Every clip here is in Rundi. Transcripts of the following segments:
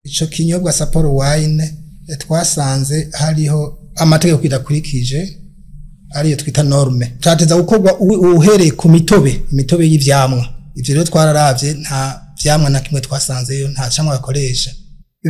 Ico kinyobwa Sapporo Wine twasanze hariho amategeko kidakurikije, ariyo twita norme. Cateza gukorwa uhereye ku mitobe, imitobe y'ivyamwa. Ivyo rero twararavye, nta vyamwa na kimwe twasanzeyo, nta camwa bakoresha.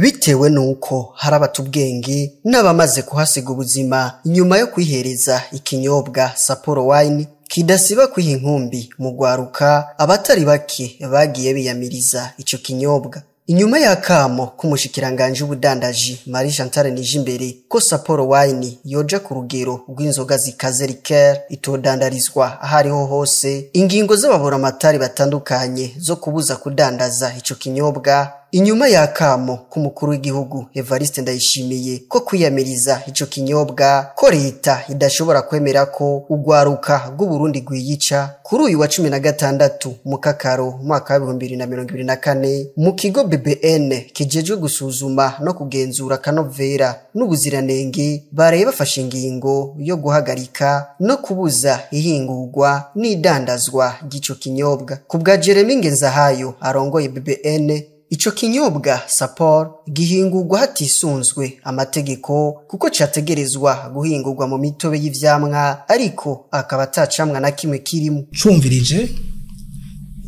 Bitewe nuko hari abatubwenge n'abamaze kuhasiga ubuzima nyuma yo kwihereza ikinyobwa Sapporo Wine kidasiba kwiha inkumbi mu gwaruka, abatari bake bagiye biyamiriza ico kinyobwa. Inyuma y'akamo k'umushikiranganje w'ubudandaji Marie Chantal Nijimbere ko Sapporo Wine yoja ku rugero rw'inzoga zikaze liqueur, itodandarizwa ahariho hose, ingingo z'ababuramatari batandukanye zo kubuza kudandaza ico kinyobwa, inyuma y'akamo k'umukuru w'igihugu Evariste Ndayishimiye ko kwiyamiriza ico kinyobwa, ko leta idashobora kwemera ko ugwaruka rw'Uburundi rwiyica, kuri uyu wa 16 Mukakaro umwaka wa 2024, mu kigo BBN kijejwe gusuzuma no kugenzura akanovera n'ubuziranenge, baraye bafashe ingingo yo guhagarika no kubuza ihingurwa n'idandazwa ry'ico kinyobwa. Ku bwa Jeremy Ngenzahayo arongoye BBN, ico kinyobwa Sapporo gihingurwa hatisunzwe amategeko, kuko categerezwa guhingurwa mu mitobe y'ivyamwa, ariko akaba atacamwa na kimwe kirimo. Cumvirije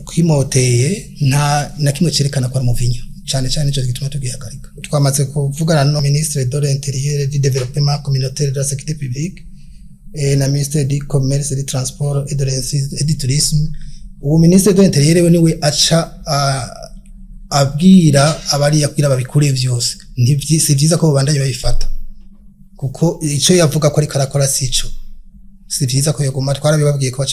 kwimoteye, nta na kimwe cerekana ko ari umuvinyu. Cane cane nico gituma tugihagarika. Twamaze kuvugana no ministre de l'Intérieur, du Développement communautaire, de la Sécurité publique et na ministre du Commerce, du Transport et de l'Industrie et du Tourisme. Uwo ministre de l'Intérieur we niwe aca abwira abariya kugira babikure vyose. Si vyiza ko babandanya babifata, kuko ico yavuga ko ariko arakora sico. Si vyiza ko yoguma, twarabibabwiye ko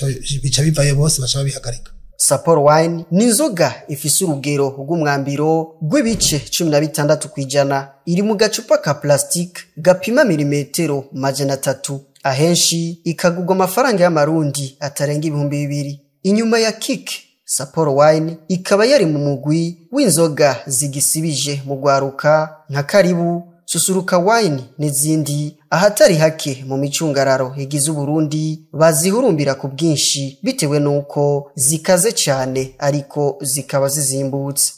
bica bivayo bose baca babihagarika. Sapporo Wine ni inzoga ifise urugero rw'umwambiro rw'ibice 16%. Iri mu gacupa ka plastique gapima milimetero 300, ahenshi ikagurwa amafaranga y'amarundi atarenga 2000. Inyuma ya Kik, Sapporo Wine ikaba yari mu mugwi w'inzoga zigisibije mu gwaruka nka Karibu, Susuruka Wine n'izindi, ahatari hake mu micungararo igize Uburundi bazihurumbira ku bwinshi bitewe nuko zikaze cane ariko zikaba zizimbutse.